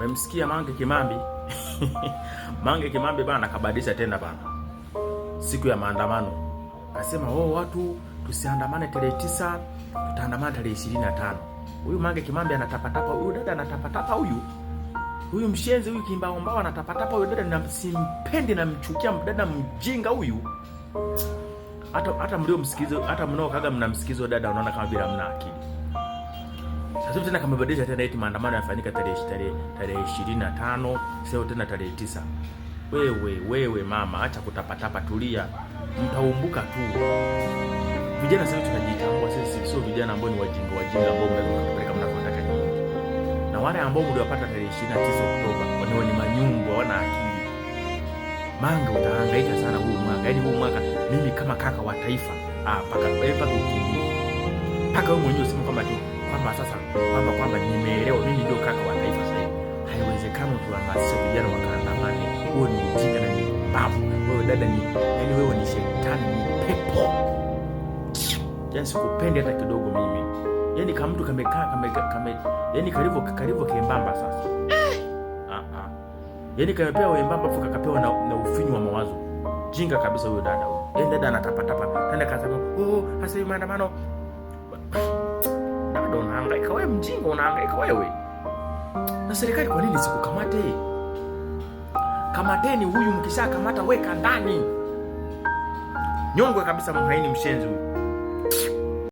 Memsikia Mange Kimambi? Mange Kimambi bana kabadilisha tena bana, siku ya maandamano akasema, oh, watu tusiandamane tarehe 9, tutaandamana tarehe 25. Huyu Mange Kimambi anatapatapa, huyu dada anatapatapa, huyu mshenzi huyu kimbaombao anatapatapa huyu dada, na simpendi, namchukia dada mjinga huyu. Hata mliomsikiza, hata mnaokaga mnamsikiza dada, unaona kama vile hamna akili. Sasa tena kamebadilisha tena eti maandamano yafanyika tarehe 25, sio tena tarehe 9. Wewe wewe mama, acha kutapatapa, tulia, mtaumbuka tu. Vijana sasa tunajitambua sisi, sio vijana ambao ni wajinga wajinga ambao mnaweza kupeleka mnavyotaka nyinyi. Na wale ambao mliwapata tarehe 29 Oktoba wanao ni manyumbu, hawana akili. Manga utahangaika sana huu mwaka. Yaani huu mwaka mimi kama kaka wa taifa, paka paka ukimbie. Paka wewe mwenyewe useme kwamba kwamba sasa kwamba nimeelewa mimi ndio kaka wa taifa sasa hivi. Haiwezekani tuhamasishe vijana wakaandamane. Huo ni ujinga na ni pumbavu. Wewe dada ni yaani wewe ni shetani, ni pepo. Yaani sikupendi hata kidogo mimi. Yaani kama mtu kamekaa kame, kame yaani karibu kembamba sasa. Ah ah. Yaani kamepewa wembamba afu kakapewa na ufinyu wa mawazo. Jinga kabisa huyo dada huyo. Yaani dada anatapatapa. Tena kasema, "Oh, hasa maandamano." Dada unahangaika wewe, mjinga unahangaika wewe. Na serikali kwa nini sikukamate? Kamateni huyu, mkishakamata weka ndani. Nyongwe kabisa mhaini mshenzi huyu.